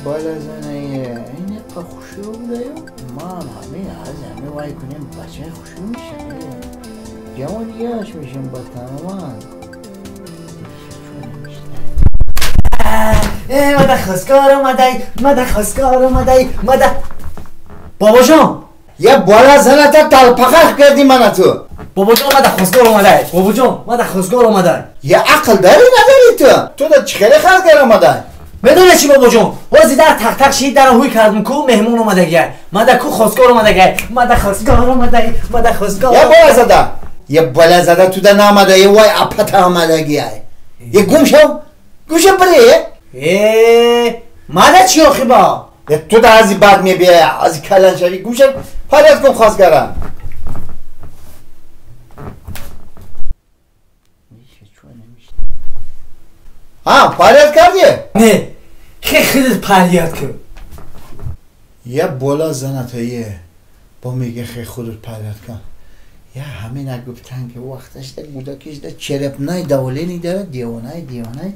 بالازانه این خوشو بوده ما هم همه از همه وای کنیم بچه خوشو میشه جوان یاش میشیم با تماما مده خواستگار اومده مده خواستگار اومده مده بابا جان یه بالازانه تا تلپقه کردی من تو بابا جان مده خواستگار اومده بابا جان مده خواستگار اومده یه عقل داری نداری تو تو دا چخیلی خواستگار اومده медонед чӣ бобоҷон ҳози дар тақтақ шид дара ҳуй кардум ку меҳмон омадагия мада ку хостгор омадагия мада хостгор омадай мада хостгор я балазада я балазада туда наомада я вай апата омадагия я гум шав гум шав бире э мада чӣ охи ба я туда ази бад мебия ази калан шави гум шав фаряд кун хостгара ҳа фаряд кардӣ не хе худат фарёд кун я бола занатае бо меге хе худат фарёд кун я ҳамина гуфтан ки вақташда гудакишда черепнай давлени дара девонай девонай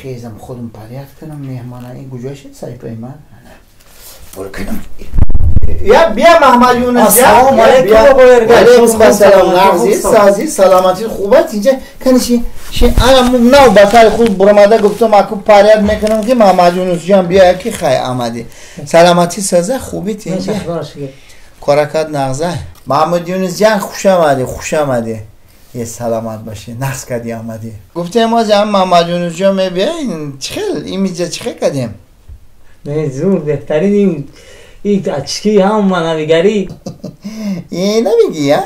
хезам худам фарёд кунам меҳмонаи куҷо шид сайпаи ман бор кунам я бия маҳмад юнус ассалому алайкум бобо эргаш алайкум ассалом нағзи сази саломатӣ хубат инҷа каниши ши ана нав ба сари худ буромада гуфтам аку фарёд мекунам ки маҳмад юнусҷон бия ки хай омадӣ саломатӣ саза хубит инҷа коракат нағза маҳмуд юнусҷон хуш омадӣ хуш омадӣ е саломат бошӣ нағз кардӣ омадӣ гуфтем ози ҳам маҳмад юнусҷон мебия чӣ хел имиҷа чӣ хел кардем не зур беҳтарин ин ин ачки ҳама навигарӣ е намегӣ а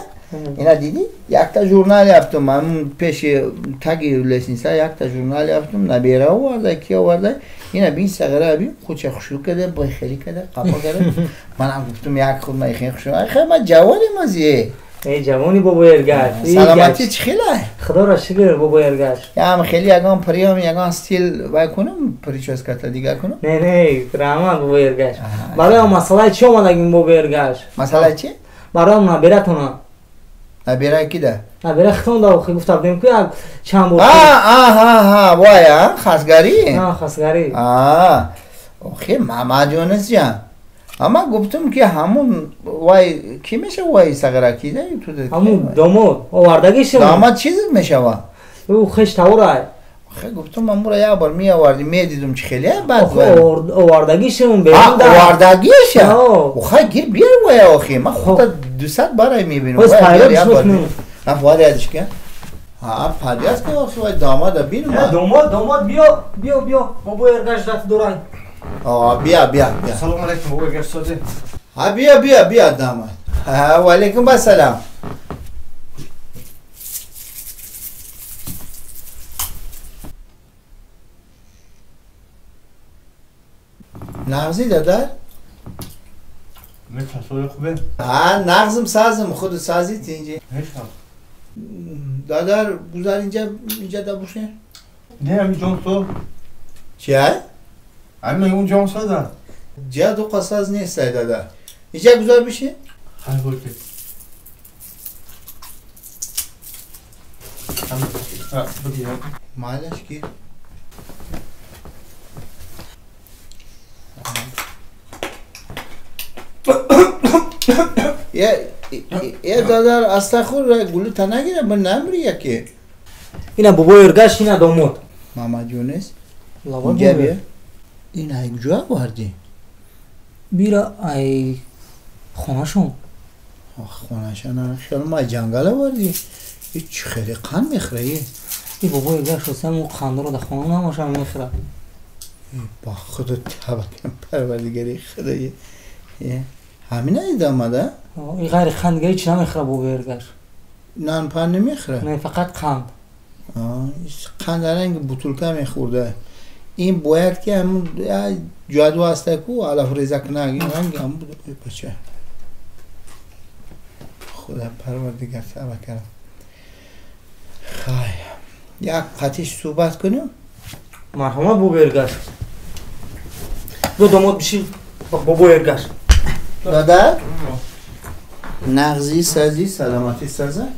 ина дидӣ якта журнал ёфтум ҳамун пеши таги лестница якта журнал ёфтум набера оварда ки оварда ина бин сағира бин худша хушрӯ карда байхелӣ карда қапа карда манам гуфтум як худ ман хеле хушрӯ хай ман ҷавонем ази эй ҷавони бобо эргаш саломатӣ чӣ хела худоро шукр бобо эргаш ям хеле ягон приём ягон стил вай кунам прическата дигар кунам не не раҳмат бобо эргаш барои масъалаи чӣ омадагим бобо эргаш масъалаи чӣ барои набиратона набира кида набира хитон да охи гуфта будем ку як чанд бор аҳа вай а хасгарӣ хасгарӣ охи мамаҷонисҷан ама гуфтум ки ҳамун вай ки мешава вай сағира кида ҳамун домод овардагишо домод чиз мешава ӯ хеш таврай охи гуфтум амура як бор меовардим медидум чи хеле бад овардагишон берун овардагиша охай гир биёр вай охи ман худа дусад барай мебинам фарёдиш кун ҳа фарёд кун охи вай домода бинум домод домод биё биё биё бобо эргаш даст дорай бия бия бия салому алайкум бобо эргаш созе ҳа бия бия бия домод ва алайкум ассалом нағзи дадар хубе ҳа нағзм сазм худу сазит инҷа дадар гузар инҷа инҷа да бошен не ами ҷон со чия ами он ҷон соза ҷа ду қасаз нестай дадар инҷа гузар биши хай боки майлаш ки я дадар астахур гулута нагира ба намри яке ина бобо эргаш ина домод мамад юнус инҷа бия ин ай куҷо овардӣ бира ай хонашон хонашон хел ма ҷангал овардӣ чӣ хеле қанд мехӯра и бобо эргаш ростам қандро дар хона намошам мехӯра ба худо таваккал парвардигари худои ҳамина идомада ин ғайри қанд дига ҳеч намехӯра бобо эргаш нан пан намехӯра не фақат қанд қанд ранги бутулка мехӯрда ин бояд ки ҳамун ҷаду ҳаста ку алафреза кунак ин ранги ҳамун буд бача худо парвардигар таваккалам хай як қатиш суҳбат кунем марҳамат бобо эргаш ду домод бишин бобо эргаш додар нағзи сази саломатӣ саза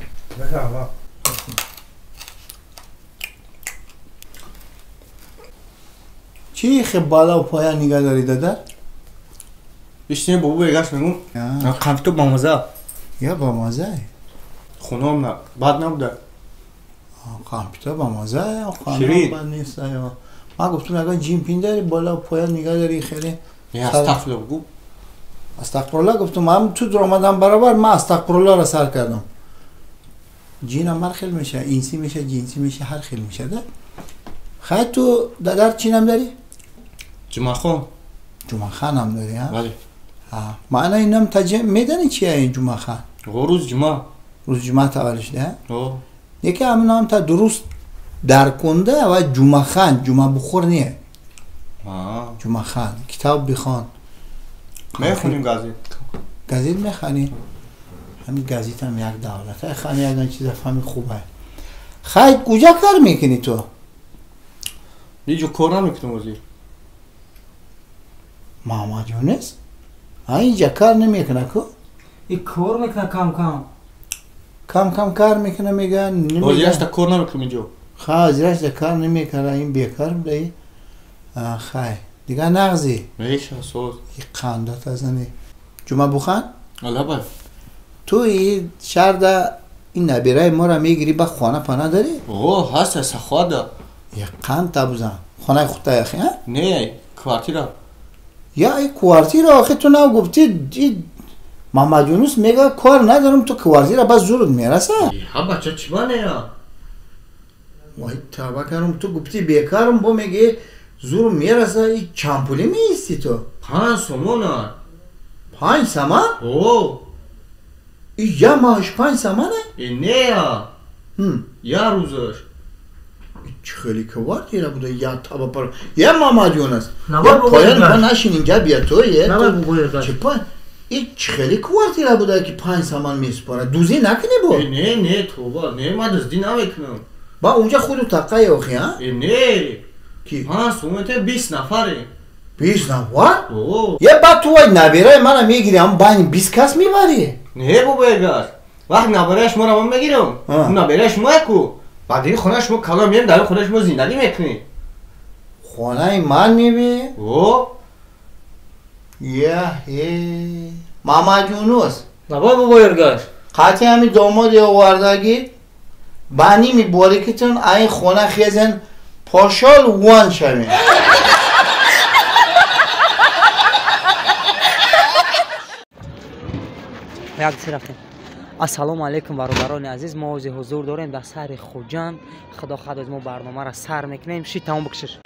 چی خب بالا و پایان نگاه داری دادا؟ بیشتر بابا بگش میگم کامپیوتر بامزه. یا بامزه؟ خونم نه بد نبوده. کامپیوتر بامزه خانم بد نیست. ما گفتم اگه جیم پین داری بالا و پایان نگاه داری خیلی. استغفر بگو. استغفرالله گفتم هم تو در آمدم برابر من استغفرالله را سر کردم. جین هم هر خیل میشه، اینسی میشه، جنسی میشه، هر خیل میشه ده. خیلی تو دادر چی نام داری؟ جمعه خان. جمعه خان هم داری ها؟ بله. معنی اینم تجمع میدانی چیه این جمعه خان؟ روز جمعه. روز جمعه تولد شده؟ یکی هم نام تا درست در کنده و جمعه خان، جمعه بخور نیه. جمعه خان، کتاب بخوان. میخونیم گازیت. گازیت میخوانی؟ همین گازیت هم یک دولت. خانی یک چیز فهمی خوبه. خیلی کجا کار میکنی تو؟ اینجا کار نمیکنم وزیر. محمد یونس؟ اینجا کار نمیکنه کو؟ این کار میکنه کم کم. کم کم کار میکنه میگن. وزیرش تا کار نمیکنم اینجا. خا وزیرش تا کار نمیکنه این بیکار بوده. خای دیگه نغزی. میشه سوز. این قندات ازنی. جمعه بخوان؟ الله بای. تو این شهر ده این نبیره ما را میگیری با خانه پناه داری؟ اوه هست سخواده. یه قند تا بزن. خانه خودت یخی ها؟ نه کوارتیرا. یا این کوارتیرا آخه تو نه گفتی محمد یونس میگه کار ندارم تو کوارتیرا بس زورت میرسه. ها بچه چی بانه یا؟ وای توبه کردم تو گفتی بیکارم با میگه زور میرسه این چند پولی میستی تو؟ 5 سومونه. 5 سامان؟ اوه این یه ماهش 5 سامانه؟ نه یا یا روزش. چه خیلی کوارتیرا بوده یا تابا پر یه محمد یونس یا پایان با نشین اینجا بیا تو یه چه پای این چه خیلی کوارتیرا بوده که 5 سامان میسپاره دوزی نکنی با؟ نه نه توبه نه من دزدی نمیکنم. با اونجا خودو تقای آخی ها؟ نه کی؟ 5 سومته 20 نفره. 20 نفر؟ یه بعد تو وای نبیره منم میگیری هم باین 20 کس میبری؟ نه بابا ایگار وقت نبیره شما رو من میگیرم نبیره شما کو بعد این خونه شما کلا میام در خونه شما زندگی میکنی. خونه من میبی؟ او یه هی محمد یونس نبا بابا ایگار قاطی همین داماد آوردگی بانی می باریکتون این خونه خیزن پاشال وان شوین. یک رفتیم. السلام علیکم برادران عزیز، ما حضور داریم در شهر خوجند. خدا خدا از ما برنامه را سر میکنیم. شی تمام بکشش.